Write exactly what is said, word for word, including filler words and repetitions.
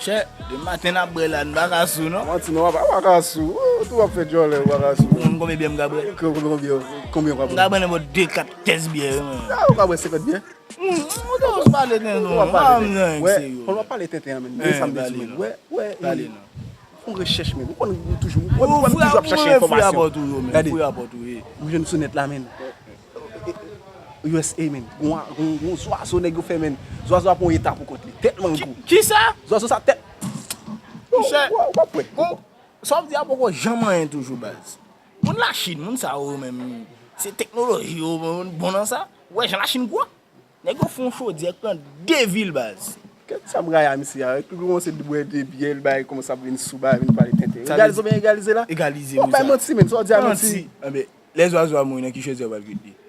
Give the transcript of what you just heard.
Chè, de maten n ap bwè la, n pa ka sou non. Manti non, w pa ka sou. Ou tou w ap fè djòlè, ou pa ka sou. Ou konn konbyen byè m ka bwè? Konbyen, konbyen, konbyen w ka bwè? M ka bwè nenpòt de kat kès byè wi mwen. Sa ou ka bwè senkant byè? Ou tou w ap pale tenten non, ou pa menm nan anyen serye. Wè, w ap pale tenten an menm. Men sa m te di menm. Wè, wè, fè yon rechèch menm. Ou konn ou toujou, ou konn ou toujou ap chache enfòmasyon. Gade, ou jwenn sou nèt la menm. U S A menm. Gon, gon, gon zwazo nèg yo fè menm. Zwazo a pran yon eta pou kont li. Tèt mangou. Kisa? Zwazo sa tèt. Monchè, sa w di a poko janm anyen toujou baz. Moun Lachin, moun sa yo menm, se teknoloji yo bon nan sa. Ou wè jan Lachin gwo? Nèg yo fè yon chodyè k pran de vil baz. Kèt sa m rayi a misye a, epi l kòmanse bwè de byè, l bay kòmanse ap vin sou bagay, vin pale tenten. Egalize oubyen egalize la? Egalize wi. Ou bay manti menm, sa w di a manti. Manti. Enben, lè zwazo a mouri nan ki chodyè w pral kwit li?